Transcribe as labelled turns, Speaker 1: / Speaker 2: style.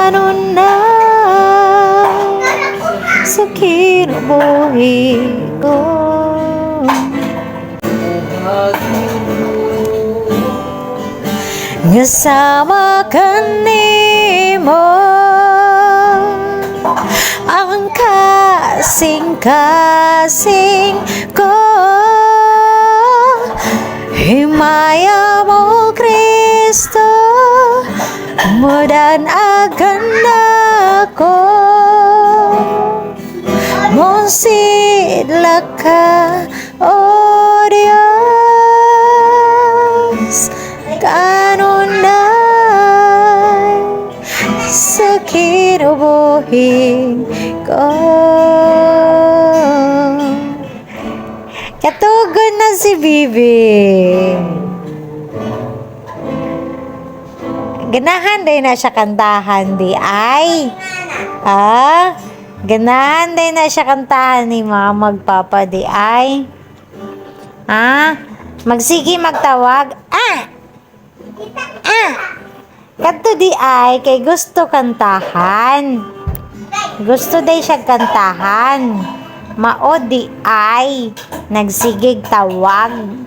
Speaker 1: Kanunay sa kinabuhi ko.
Speaker 2: Buhatin mo.
Speaker 1: Nga sama kanimo ang kasing-kasing ko. Himaya mo, Kristo, mudan-agan nako. Mosidlak ka, O Dios, kanunay sa kinabuhi ko. Katugon na si Bibi. Ganahan din na siya kantahan di ay. Ah, ganahan din na siya kantahan ni mama magpapa di ay. Ah, magsige magtawag. Ah! Ah! Kadto di ay kay gusto kantahan. Gusto day siya kantahan. Mao di ay nagsigig tawag.